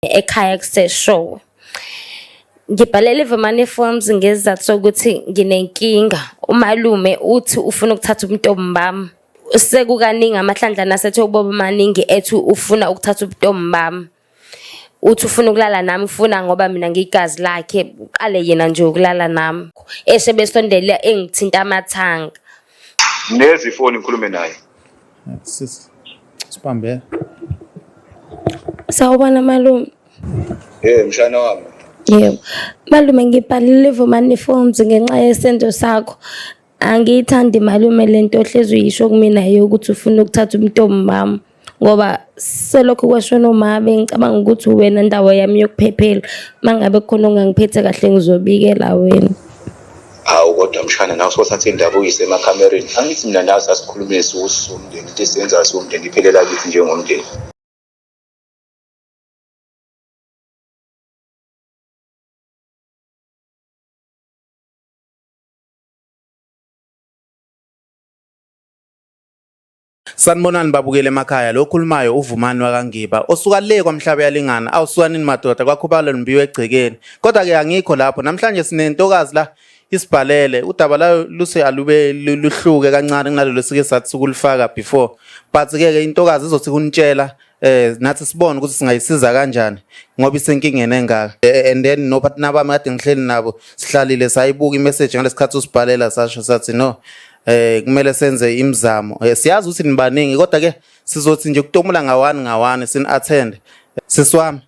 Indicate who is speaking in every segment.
Speaker 1: Ekhaya kuseShowe. Ngibhalele iVumani Films ngesizathu sokuthi nginenkinga. Umalume uthi ufuna ukuthatha ubuntombi bami. Sekukaningi amahlandla nasethe ubaba maningi ethi ufuna ukuthatha ubuntombi bami. Uthi ufuna ukulala nami ufuna ngoba mina ngiyigazi lakhe uqale yena nje ukulala nami. Eshe besondele engithinta amathanga.
Speaker 2: Nezi ifoni ngikhulume naye.
Speaker 3: Sis sibambe.
Speaker 1: Sawubona malume.
Speaker 2: Eh mshana wami.
Speaker 1: Yebo. Malume ngibhalile Vumani Films ngenxa yesenzo sakho. Angiyithandi malume lento ohlezi uyisho kumina yokuthi ufuna ukuthatha umntombi wami ngoba selokhu kwashona uma bengicabanga ukuthi wena ndawo yami yokuphephela. Mangabe kukhona ongangiphethe kahle ngizobikela wena.
Speaker 2: Hawu kodwa mshana nawe sothatha indaba uyise emakhamereni. Angithi mina nawe sasikhulumile siwumndeni into esiyenzayo siwumndeni iphelela kithi njengomndeni.
Speaker 3: Sanibonani babukele emakhaya lo okhulumayo uVumani wakaNgiba osuka le kwamhlaba yalingana awusuka nini madoda kwakhubalo nimbiwe egcekeni kodwa ke angikho lapho namhlanje sinentokazi la isibhalele udaba layo luse alube luhluke kancane kunalelo sike sathi sukulifaka before but ke ke intokazi izothi kunitshela eh nathi sibone ukuthi singayisiza kanjani ngoba isenkingeni engaka eh, and then no partner bami kade ngihleli nabo sihlalile sayibuka imessage ngalesikhathi usibhalela sasho sathi no eh kumele senze imizamo eh, siyazi ukuthi nibaningi kodwa ke sizothi nje kutomula ngawani ngawani sin attend siswami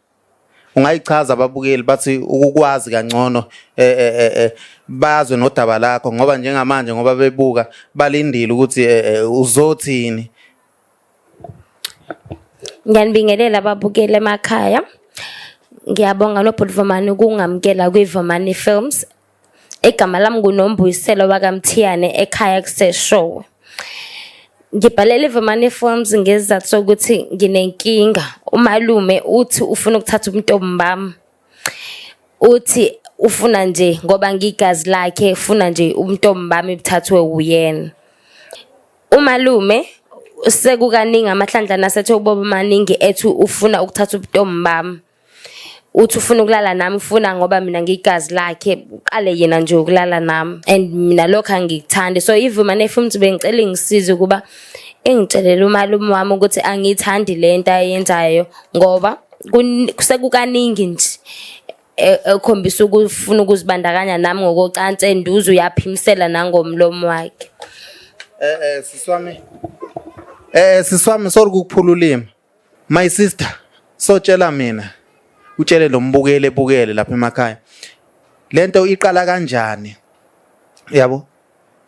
Speaker 3: ungayichaza ababukeli bathi ukukwazi kangcono eh, eh, eh, eh bazwe nodaba lakho ngoba njengamanje ngoba bebuka balindile ukuthi eh, eh, uzothini
Speaker 1: Ngiyanibingelela ababukeli emakhaya. Ngiyabonga nobhuti Vumani ukungamukela kwiVumani Films. Igama lami nguNombuyiselo wakaMthiyane ekhaya kuseShowe. Ngibhalele iVumani Films ngesizathu sokuthi nginenkinga. Umalume uthi ufuna ukuthatha ubuntombi bami. Uthi ufuna nje ngoba ngigazi lakhe ufuna nje ubuntombi bami buthathwe wuyena. Umalume sekukaningi amahlandla nasethe ubaba maningi ethi ufuna ukuthatha ubuntombi bami. Uthi ufuna ukulala nami ufuna ngoba mina ngiyigazi lakhe uqale yena nje ukulala nami and mina lokho angikuthandi. So iVumani Films bengicela ingisize ukuba ingitshelele umalume wami ukuthi angiyithandi le nto ayenzayo ngoba sekukaningi nje ekhombisa ukufuna ukuzibandakanya nami ngokocansi enduze uyaphimisela nangomlomo wakhe.
Speaker 3: Eh eh sisi wami. Eh sisi wami sorry ukukuphula ulimi. My sister sotshela mina utshele lo mbukeli ebukele lapha emakhaya. Lento iqala kanjani? Yabo?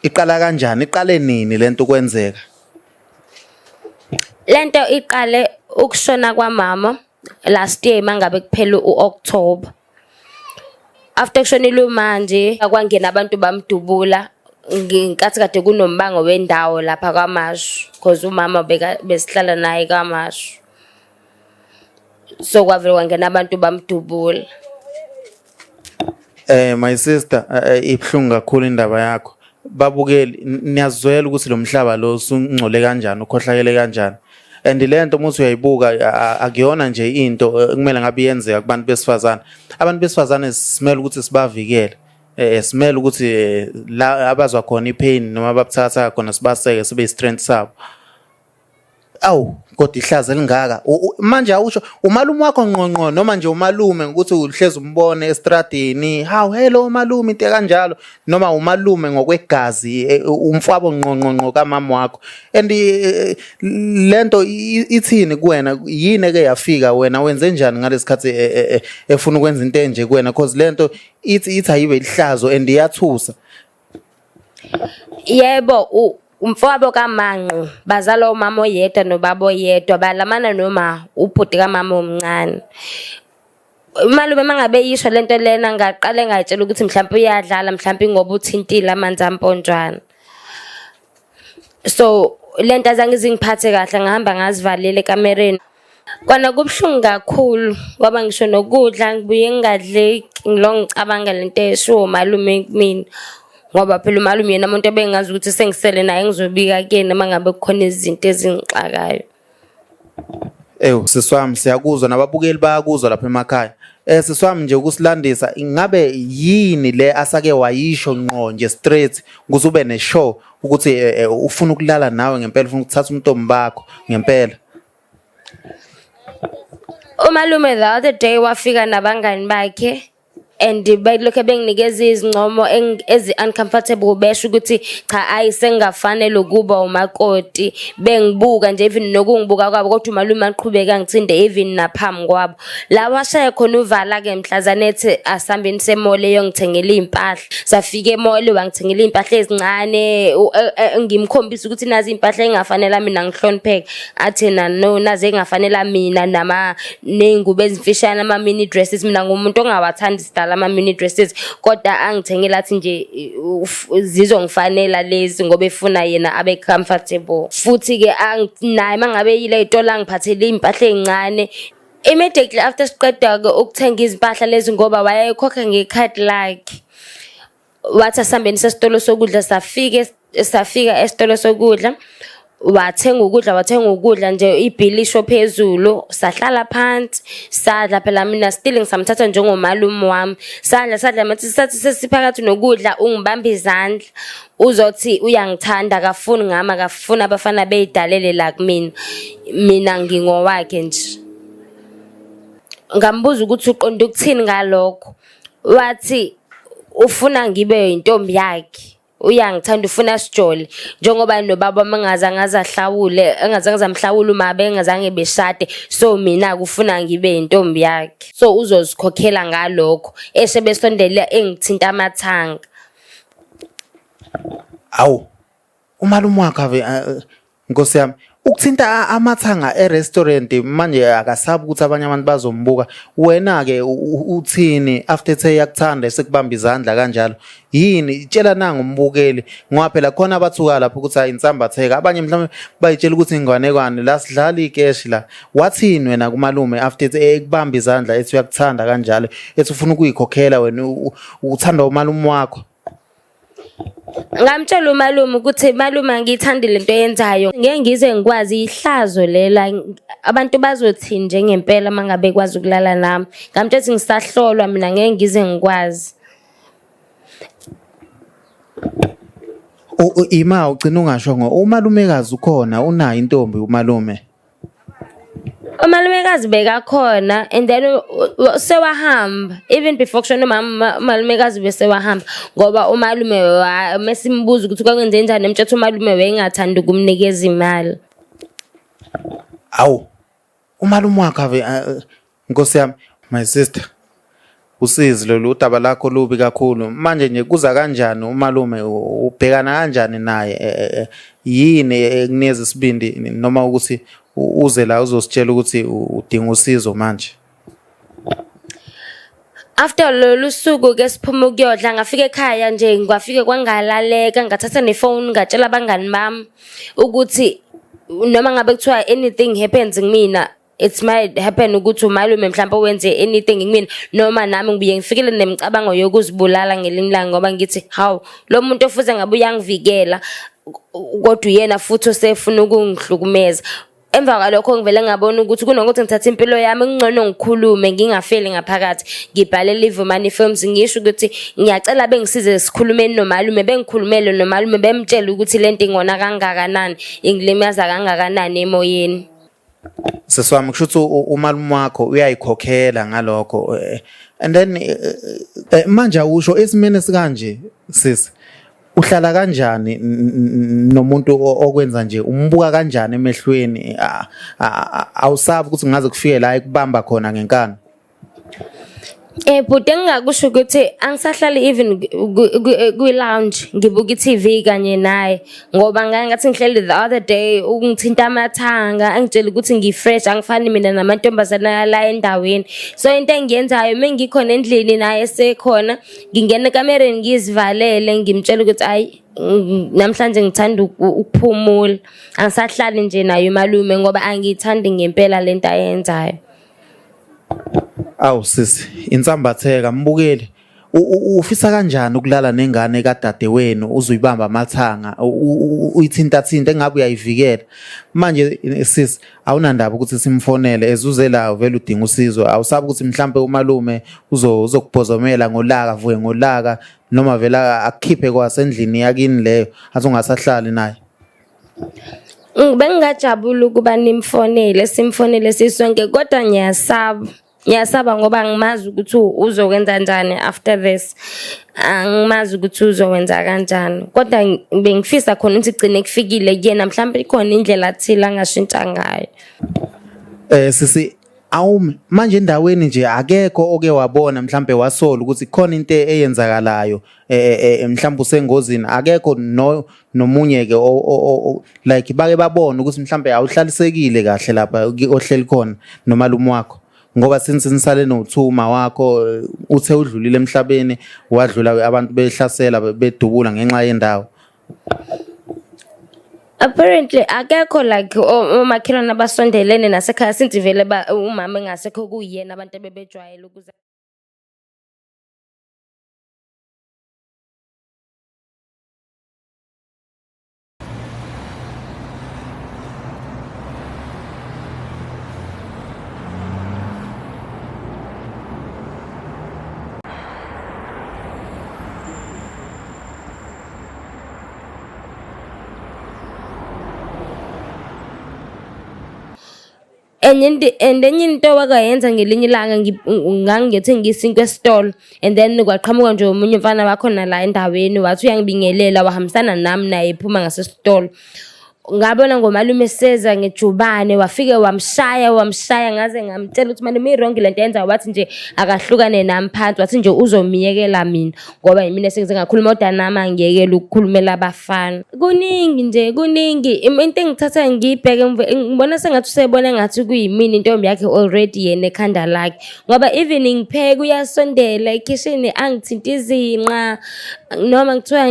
Speaker 3: Iqala kanjani? Iqale nini lento kwenzeka?
Speaker 1: Lento iqale ukushona kwamama last year mangabe kuphela u-October. After kushonile manje kwangena abantu bamdubula ngenkathi kade kunombango wendawo lapha KwaMashu because umama besihlala naye KwaMashu. So kwavele kwangena abantu bamdubula.
Speaker 3: Eh my sister eh, eh, ibuhlungu kakhulu indaba yakho. Babukeli niyazwela ukuthi lo mhlaba lo usungcole kanjani ukhohlakele kanjani. And le nto uma uyayibuka akuyona nje into eh, kumele ngabe iyenzeka kubantu besifazane. Abantu besifazane simele ukuthi sibavikele. Eh simele ukuthi la abazwa khona ipain noma ababuthakathaka khona sibaseke sibe strength sabo. Awu kodwa ihlazo elingaka. Manje awusho umalume wakho ngqongqo noma nje umalume ngokuthi uhlezi umbone estradini. Hawu hello malume into kanjalo noma umalume ngokwegazi e, umfwabo ngqongqo ngqo kamama wakho. And e, lento ithini kuwena yini eke yafika wena wenze njani ngalesikhathi e, efuna ukwenza into enje kuwena cause lento ithi ithi ayibe ihlazo and iyathusa.
Speaker 1: Yebo, umfowabo kaManqu bazalwa umama oyedwa nobaba oyedwa balamana noma ubhuti kamama omncane. Umalume uma ngabe eyisho le nto lena ngaqale ngayitshela ukuthi mhlawumpe uyadlala mhlawumpe ingoba uthintile amanzi amponjwana. So le nto azange izingiphathe kahle ngahamba ngazivalela ekamereni. Kona kubuhlungu kakhulu ngoba ngisho nokudla ngibuye ngingadleki ngilokhu ngicabanga le nto eshiwo umalume kumina. Ngoba phela umalume yena umuntu ebengazi ukuthi sengisele naye ngizobika kuyena uma ngabe kukhona izinto ezingixakayo.
Speaker 3: Ewu sisi wami siyakuzwa nababukeli bayakuzwa lapha emakhaya. Eh sisi wami nje ukusilandisa ingabe yini le asake wayisho ngqo nje straight ukuze ube ne sure ukuthi ufuna ukulala nawe ngempela ufuna ukuthatha umntombi bakho ngempela.
Speaker 1: Umalume the other day wafika nabangani bakhe and belokhe benginikeza izincomo ezi-uncomfortable besho ukuthi cha ayi sengingafanele ukuba umakoti bengibuka nje even nokungibuka kwabo kodwa umalume aqhubeka ngithinte even naphambi kwabo la washaya khona uvala-ke mhlazane ethi asihambeni se-mall eyongithengela iy'mpahla safika e-mall wangithengela iy'mpahla ezincane ngimkhombisa ukuthi nazi iy'mpahla engafanela mina ngihlonipheke athi na no nazi engafanela mina nama ney'ngubo ezimfishane ama-mini dresses mina ngumuntu ongawathandi sidala ama-mini dresses kodwa angithengela athi nje zizongifanela lezi ngoba efuna yena abe comfortable futhi-ke naye uma ngabe eyile ey'tolo angiphathele iy'mpahla ey'ncane immediately after siqeda-ke ukuthenga izimpahla lezi ngoba wayekhokha ngekhadi lakhe wathi asihambeni sesitolo sokudla safike safika esitolo sokudla wathenga ukudla wathenga ukudla nje ibhili isho phezulu sahlala phansi sadla phela mina still ngisamthatha njengomalume wami sadla sadla mathi sathi sesiphakathi nokudla ungibamba izandla uzothi uyangithanda akafuni ngami akafuni abafana beyidalele la kumina mina ngingowakhe nje ngambuza ukuthi uqonda ukuthini ngalokho wathi ufuna ngibe intombi yakhe uyangithanda ufuna sijole njengoba nobaba mangazange azahlawule engazange zamhlawula uma bengazange beshade so mina kufuna ngibe intombi yakhe so uzozikhokhela ngalokho eshe besondele engithinta amathanga.
Speaker 3: Awu umalume wakho ave Nkosi yami ukuthinta amathanga e-restaurant manje akasabi ukuthi abanye abantu bazombuka wena-ke uthini after ethe yakuthanda esekubamba izandla kanjalo yini tshela nanga umbukeli ngoba phela khona abathuka lapho ukuthi hayi insambatheka abanye mhlawumbe bayitshela ukuthi inganekwane la sidlala ikeshi la wathini wena kumalume after ethi ekubamba izandla ethi uyakuthanda kanjalo ethi ufuna ukuyikhokhela wena uthanda umalume wakho.
Speaker 1: Ngamtshela umalume ukuthi malume angiyithandi lento oyenzayo ngeke ngize ngikwazi ihlazo lela abantu bazothini njengempela uma ngabe bekwazi ukulala nami. Ngamtshela ukuthi ngisahlolwa mina ngeke ngize ngikwazi.
Speaker 3: Ima ugcina ungashongo umalumekazi ukhona unayo intombi umalume.
Speaker 1: Umalumekazi bekakhona and then sewahamba even before kushona umama umalumekazi besewahamba ngoba umalume mesimbuza ukuthi kwakwenze njani emtshetha umalume wayengathandi ukumnikeza imali.
Speaker 3: Awu umalume wakho ave Nkosi yami my sister usizi lolu udaba lakho lubi kakhulu manje nje kuza kanjani umalume ubhekana kanjani naye yini ekunikeza isibindi noma ukuthi uze la uzositshela ukuthi udinga usizo manje?
Speaker 1: After lolu suku ke siphuma ukuyodla ngafika ekhaya nje ngafike kwangalaleka ngathatha nefoni ngatshela abangani bami ukuthi noma ngabe kuthiwa anything happens kumina it might happen ukuthi umalume mhlawumbe wenze anything kumina noma nami ngibuye ngifikele nemicabango yokuzibulala ngelinye ilanga ngoba ngithi hawu lo muntu ofuze ngabe uyangivikela kodwa uyena futhi osefuna ukungihlukumeza. Emva kwalokho ngivele ngabona ukuthi kunokuthi ngithathe impilo yami kungcono ngikhulume ngingafeli ngaphakathi ngibhalele iVumani Films ngisho ukuthi ngiyacela bengisize sikhulumeni nomalume bengikhulumele nomalume bemtshele ukuthi lento ingona kangakanani ingilimaza kangakanani emoyeni.
Speaker 3: Sisi wami kusho ukuthi umalume wakho uyayikhokhela ngalokho and then manje awusho esimeni esikanje sisi uhlala kanjani nomuntu okwenza nje umbuka kanjani emehlweni awusabi ukuthi ngaze kufike la ekubamba khona ngenkani?
Speaker 1: Bhuti engingakusho ukuthi angisahlali even kwi-lounge ngibuka i-T_V kanye naye ngoba ngake ngathi ngihleli the other day ungithinta amathanga angitshele ukuthi ngi-fresh angifani mina namantombazane ala endaweni. So into engiyenzayo uma ngikhona endlini naye esekhona ngingena ekamereni ngizivalele ngimtshele ukuthi ayi namhlanje ngithanda ukuphumula angisahlali nje naye umalume ngoba angiyithandi ngempela lento ayenzayo.
Speaker 3: Awu sisi, insambatheka mbukeli. Ufisa kanjani ukulala nengane kadadewenu uzuyibamba amathanga uyithinta-thinta engabe uyayivikela manje sis awunandaba ukuthi simfonele ezuze la vele udinga usizo awusabi ukuthi mhlampe umalume uzokubhozomela ngolaka avuke ngolaka noma vele akukhiphe kwasendlini yakini leyo athi ungasahlali naye.
Speaker 1: Bengingajabula ukuba nimfonele simfonele sisonke kodwa ngiyasaba. Ngiyasaba ngoba angimazi ukuthi uzokwenza njani after this. Angimazi ukuthi uzokwenza kanjani. Kodwa bengifisa khona ukuthi gcine kufikile kuyena mhlawumbe ikhona indlela athile angashintsha ngayo.
Speaker 3: Sisi awume manje endaweni nje akekho oke wabona mhlambe wasola ukuthi khona into eyenzakalayo mhlambe usengozini akekho no nomunye ke like bake babona ukuthi mhlambe awuhlalisekile kahle lapha ohleli khona nomalume wakho ngoba since nisale nothuma wakho uthe udlulile emhlabeni wadlula abantu behlasela bedubula ngenxa yendawo.
Speaker 1: Apparently akekho like omakhelwane abasondelene nasekhaya since vele umama engasekho kuyena abantu ebebejwayele ukuza. Enye into and enye into owakayenza ngelinye ilanga ngangiyothenga isinkwa esitolo and then kwaqhamuka nje omunye umfana wakhona la endaweni wathi uyangibingelela wahambisana nami naye ephuma ngasesitolo. Ngabona ngomalume eseza ngejubane wafike wamshaya wamshaya ngaze ngamtshela ukuthi malume i-wrong le nto yenza wathi nje akahlukane nami phansi wathi nje uzomiyekela mina ngoba yimina esengize ngakhuluma kodwa nami angiyekele ukukhulumela abafana. Kuningi nje kuningi into engithatha ngiyibheke ngibona sengathi usebona engathi kuyimina intombi yakhe already yena ekhanda lakhe ngoba even ngipheka uyasondela ekhishini angithinta izinqa noma kuthiwa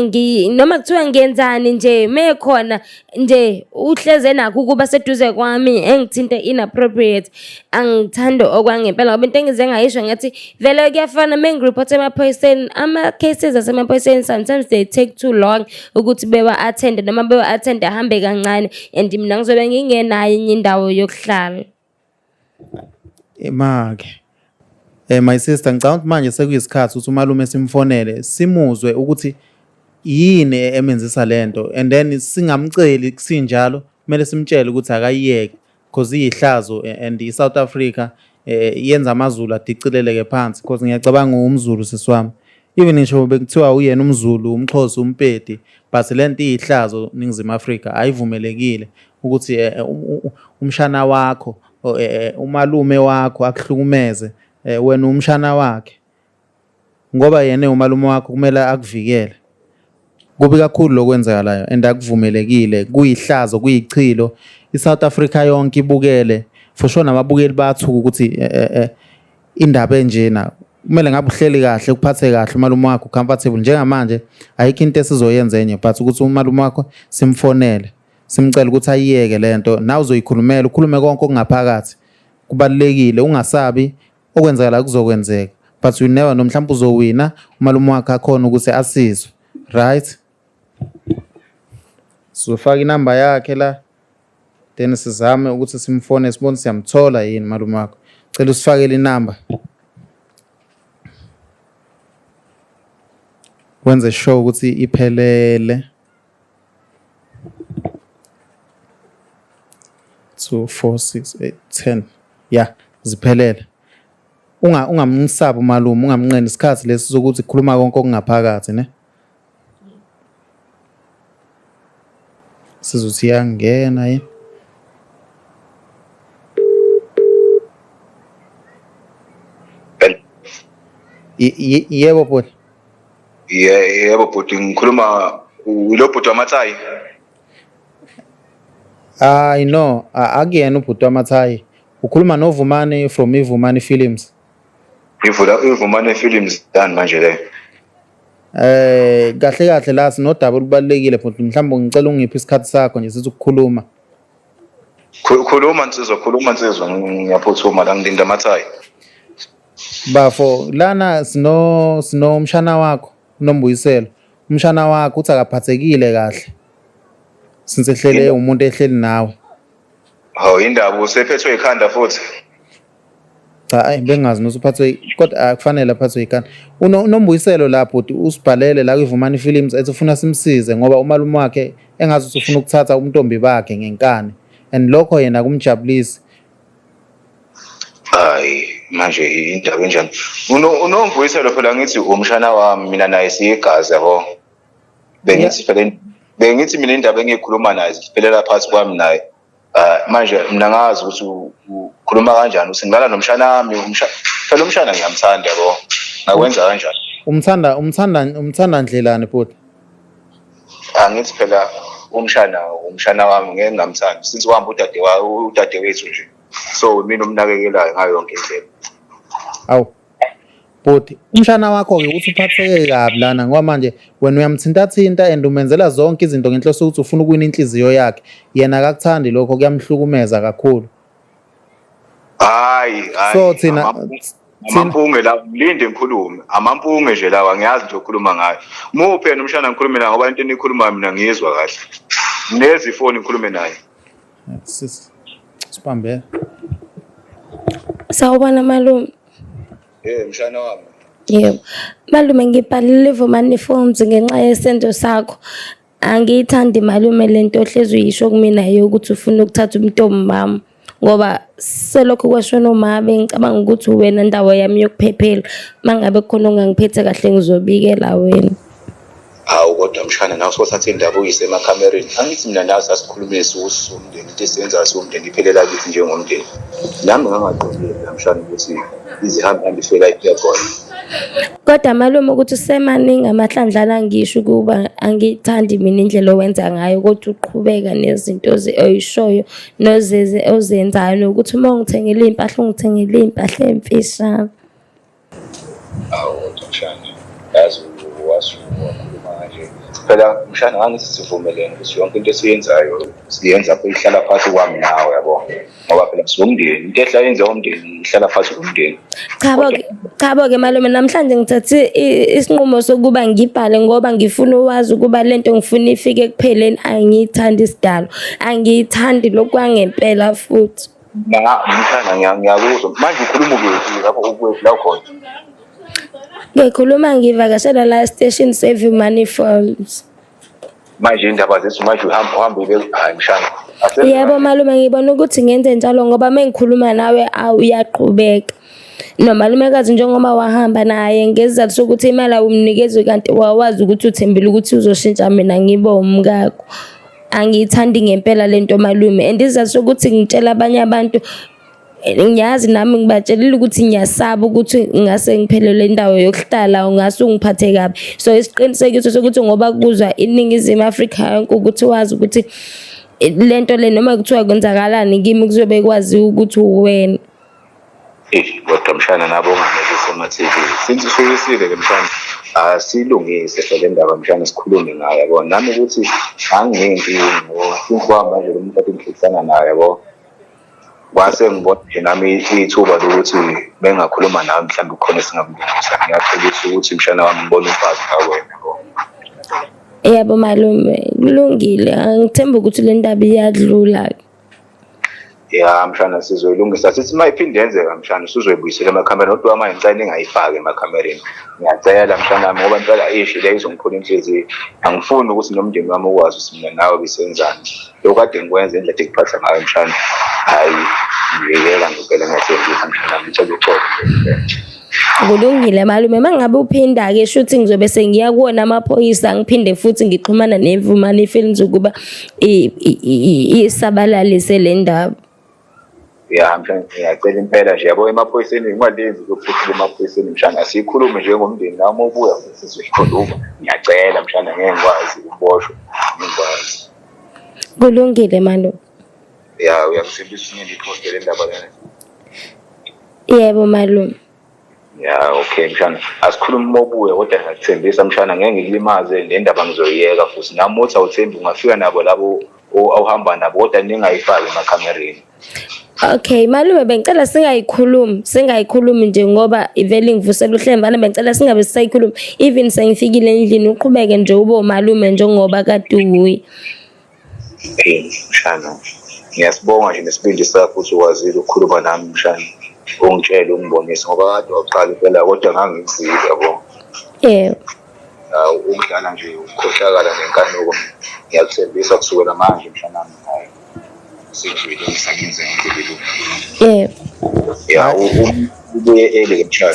Speaker 1: noma kuthiwa ngenzani nje mekhona nje uhleze nakho ukuba seduze kwami engithinte inappropriate angithandi okwangempela ngoba into engize ngayisho ngathi vele kuyafana mengiripothe emaphoyiseni ama-cases asemaphoyiseni sometimes they take too long ukuthi bewa-attende noma bewa-attende ahambe kancane and mina ngizobe ngingenayo enye indawo yokuhlala.
Speaker 3: Make my sister ngicabanga ukuthi manje sekuyisikhathi ukuthi umalume simfonele simuzwe ukuthi yini emenzisa lento and then singamceli kusinjalo kumele simtshele ukuthi akayiyeke because iyihlazo and i-South Africa yenza amaZulu adicileleke phansi because ngiyacabanga umZulu sisi wami even ngisho bekuthiwa uyena umZulu umXhosa uMpedi but lento iyihlazo Ningizimu Afrika ayivumelekile ukuthi umshana wakho umalume wakho akuhlukumeze wena umshana wakhe ngoba yena umalume wakho kumele akuvikele. Kubi kakhulu lokwenzakalayo and akuvumelekile, kuyihlazo, kuyichilo. I-South Africa yonke ibukele, for sure nababukeli bayathuka ukuthi indaba enjena kumele ngabe uhleli kahle uphathe kahle umalume wakho comfortable. Njengamanje ayikho into esizoyenza enye but ukuthi umalume wakho simfonele simcele ukuthi ayiyeke lento, nawe uzoyikhulumela ukhulume konke okungaphakathi. Kubalulekile ungasabi okwenzakala kuzokwenzeka but you never know, mhlawumbe uzowina umalume wakhe akhona ukuthi asizwe, right? Sizofaka inamba yakhe la then sizame ukuthi simfone sibone siyamthola yini malume wakho. Cela usifakele inamba wenze sure ukuthi iphelele. 2 4 6 8 10 ya ziphelele. Ungamsabi umalume, ungamnqeni isikhathi lesi sokuthi khuluma konke okungaphakathi ne. Sizothi iyangena yini? Yebo bhuti.
Speaker 2: Yebo bhuti, ngikhuluma ulo bhuti wamathayi.
Speaker 3: Hayi no, akuyena ubhuti wamathayi. Ukhuluma noVumani from iVumani Films.
Speaker 2: Ivula iVumani Films done manje le.
Speaker 3: Kahle kahle la sinodaba olubalulekile bhuti, mhlawumbe ngicela ungiphe isikhathi sakho nje sithi ukukhuluma.
Speaker 2: Khuluma nsizwa, khuluma nsizwa, ngiyaphuthuma la ngilinda amathayi.
Speaker 3: Bafo lana sino umshana wakho uNombuyiselo. Umshana wakho uthi akaphathekile kahle. Since ehlele umuntu ehleli nawe.
Speaker 2: Hawu indaba usephethwe ikhanda futhi.
Speaker 3: Cha ayi bengazi nokuthi uphathwe kodwa akufanele aphathwe ikhanda. UNombuyiselo la bhuti usibhalele la kwiVumani Films ethi ufuna simsize ngoba umalume wakhe engazi ukuthi ufuna ukuthatha umntombi bakhe ngenkani and lokho yena akumjabulisi.
Speaker 2: Hayi manje indaba enjani? UNombuyiselo phela ngithi umshana wami mina naye siyigazi yabo. Bengithi phela bengithi mina indaba engiyikhuluma naye ziphelela phakathi kwami naye. Manje mina ngazi ukuthi ukhuluma kanjani ukuthi ngilala nomshana wami phela umshana ngiyamthanda yabo. Ngakwenza kanjani?
Speaker 3: Umthanda umthanda umthanda ndlelani bhuti?
Speaker 2: Angithi phela umshana umshana wami ngeke ngingamthandi since wahamba udade udadewethu nje. So mina umnakekelayo ngayo yonke indlela.
Speaker 3: Awu bhuti umshana wakho-ke uthi uphatheke kabi lana ngoba manje wena uyamthintathinta and umenzela zonke izinto ngenhloso yokuthi ufuna ukuwina inhliziyo yakhe yena akakuthandi lokho kuyamhlukumeza kakhulu.
Speaker 2: Hayi hayi.
Speaker 3: So thina
Speaker 2: amampunge lawa ngilinde ngikhulume amampunge nje lawa ngiyazi nje ukhuluma ngayo muphi yena umshana ngikhulume naye ngoba into enikhulumayo mina ngiyizwa kahle nezi ifoni ngikhulume naye.
Speaker 3: Sis sibambe.
Speaker 1: Sawubona malume.
Speaker 2: Eh mshana wami.
Speaker 1: Yebo. Malume ngibhalile iVumani Films ngenxa yesenzo sakho. Angiyithandi malume lento ohlezi uyisho kumina yokuthi ufuna ukuthatha umntombi wami ngoba selokhu kwashona uma bengicabanga ukuthi wena ndawo yami yokuphephela. Mangabe kukhona ongangiphethe kahle ngizobikela wena.
Speaker 2: Hawu kodwa mshana nawe sothatha indaba uyise emakhamereni. Angithi mina nawe sasikhulumile siwumndeni into esiyenzayo siwumndeni iphelela kithi njengomndeni. Nami ngangaqondile phela mshana ukuthi izihambi hambe ifike la ifika khona.
Speaker 1: Kodwa malume ukuthi usemaningi amahlandlana ngisho ukuba angiyithandi mina indlela owenza ngayo kodwa uqhubeka nezinto oyishoyo nozeze ozenzayo nokuthi uma ungithengele iy'mpahla ungithengele iy'mpahla ey'mfishane.
Speaker 2: Awu kodwa mshana, yazi wakhuluma kanje. Phela mshana ngangithi sivumelene ukuthi yonke into esiyenzayo siyenza ihlala phakathi kwami nawe yabo. Ngoba phela siwumndeni, into ehlala yenziwa umndeni ihlala phakathi komndeni.
Speaker 1: Chabo-ke, chabo-ke malume namhlanje ngithathe isinqumo sokuba ngibhale ngoba ngifuna uwazi ukuba lento ngifuna ifike ekupheleni angiyithandi isidalo. Angiyithandi lokhu kwangempela futhi.
Speaker 2: Mshana ngiyakuzwa. Manje ukhuluma ukuphi lapho ukwephi la ukhona?
Speaker 1: Ngikhuluma ngivakashela la esiteshini seVumani Falls.
Speaker 2: Manje indaba zethu manje uhamba uhamba ube hayi mshana.
Speaker 1: Yebo malume ngibona ukuthi ngenze njalo ngoba uma ngikhuluma nawe awu uyaqhubeka. Nomalumekazi njengoba wahamba naye ngesizathu sokuthi imali awumnikezi kanti wawazi ukuthi uthembile ukuthi uzoshintsha mina ngibe umkakho. Angiyithandi ngempela lento malume and isizathu sokuthi ngitshela abanye abantu ngiyazi nami ngibatshelile ukuthi ngiyasaba ukuthi ngase ngiphelelwe indawo yokuhlala ungase ungiphathe kabi. So isiqinisekiso sokuthi ngoba kuzwa iNingizimu Afrika yonke ukuthi wazi ukuthi lento le noma kuthiwa kwenzakalani kimi kuzobe kwaziwa ukuthi uwena.
Speaker 2: Eish kodwa mshana nabo onganelisi ema-TV. Since usuyisile ke mshana asilungise phela le ndaba mshana sikhulume ngayo yabo. Nami ukuthi anginenkinga yabo. Since kwahamba nje lo muntu kade ngihlekisana naye yabo. Kwase ngibona nje nami ithuba lokuthi bengakhuluma nawe mhlawumbe kukhona esingakulungisa. Ngiyaxolisa ukuthi mshana wami ngibona umfazi la wena yabo.
Speaker 1: Yebo malume, kulungile. Angithembi ukuthi le ndaba iyadlula.
Speaker 2: Ya mshana sizoyilungisa sithi uma iphinde yenzeka mshana usuzoyibuyisela emakhamereni kodwa manje ngicela ningayifaki emakhamereni. Ngiyacela mshana wami ngoba impela ishi le izongiphula inhliziyo. Angifuni ukuthi nomndeni wami ukwazi ukuthi mina nawe besenzani. Lokhu kade ngikwenza indlela ekuphatha ngayo mshana. Hhayi ngiyeka ngempela ngiyathembisa mshana wami ngicela uxolo nje.
Speaker 1: Kulungile malume, uma ngabe uphinda-ke shuthi ngizobe sengiya kuwona amaphoyisa ngiphinde futhi ngixhumana neVumani Films ukuba isabalalise le ndaba.
Speaker 2: Ya mshana ngiyacela impela nje yabo emaphoyiseni ungalenzi ukuphuthula emaphoyiseni mshana asikhulume njengomndeni nawe uma ubuya futhi sizoyikhuluma. Ngiyacela mshana ngeke ngikwazi ukuboshwa, ngeke ngikwazi.
Speaker 1: Kulungile malume.
Speaker 2: Ya uyangithembisa ukuthi ngeke ngiyiphoste le ndaba lena.
Speaker 1: Yebo malume.
Speaker 2: Ya okay mshana asikhulume uma ubuya kodwa ngiyakuthembisa mshana ngeke ngikulimaze le ndaba ngizoyiyeka futhi nami uthi awuthembi ungafika nabo labo awuhamba nabo kodwa ningayifaki emakhamereni.
Speaker 1: Okay, malume bengicela singayikhulumi, singayikhulumi nje ngoba ivele ingivusela uhlembana bengicela singabe sisayikhulumi. Even sengifikile endlini uqhubeke nje ube umalume njengoba kade uwuye.
Speaker 2: Hey, mshana, ngiyasibonga nje nesibindi sakho ukuthi ukwazile ukukhuluma nami mshana. Ungitshele ungibonise ngoba kade waqala impela kodwa ngangikuzile yabo.
Speaker 1: Yebo.
Speaker 2: Hawu ukudlala nje ukukhohlakala nenkanuko ngiyakuthembisa kusukela manje mshanami hayi sengizoyilungisa ngenze ngendlela elungile.
Speaker 1: Yebo.
Speaker 2: Ya ubuye early ke mshana.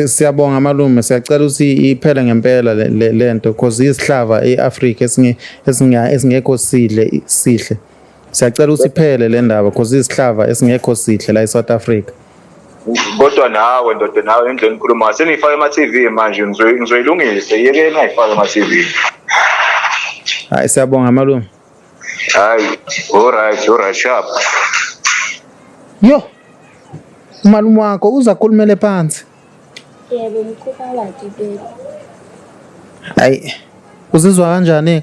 Speaker 3: Siyabonga malume, siyacela ukuthi iphele ngempela lento cause isihlava eAfrica esinge esinga esingekho sidle sihle. Siyacela ukuthi iphele le ndaba cause isihlava esingekho sihle la eSouth Africa.
Speaker 2: Kodwa nawe ndoda nawe indlela enikhuluma seniyifaka ema-TV manje ngizoyilungisa yeke ningayifaki ema-TV.
Speaker 3: Hayi siyabonga malume.
Speaker 2: Hayi, alright, alright, sharp.
Speaker 3: Yo. Umalume wakho uzakhulumele phansi.
Speaker 1: Yebo, umkhuba wakhe vele.
Speaker 3: Hayi. Uzizwa kanjani?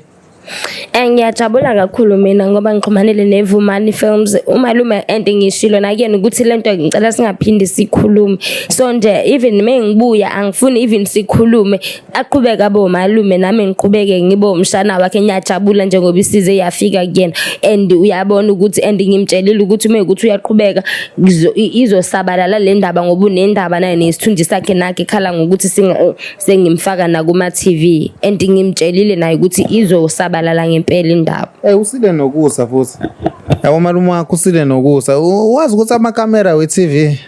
Speaker 1: Ngiyajabula kakhulu mina ngoba ngixhumanile neVumani Films umalume and ngishilo nakuyena ukuthi lento ngicela singaphindi sikhulume so nje even mengibuya angifuni even sikhulume aqhubeke abe umalume nami ngiqhubeke ngibe umshana wakhe ngiyajabula njengoba isize yafika kuyena and uyabona ukuthi and ngimtshelile ukuthi uma ukuthi uyaqhubeka izosabalala le ndaba ngoba unendaba naye nesithunzi sakhe nakhe ekhala ngokuthi sengimfaka nakuma-TV and ngimtshelile naye ukuthi izosabalala ngempela indaba.
Speaker 3: Eh usile nokusa futhi. Yabo malume wakho usile nokusa. Wazi ukuthi amakamera we-TV.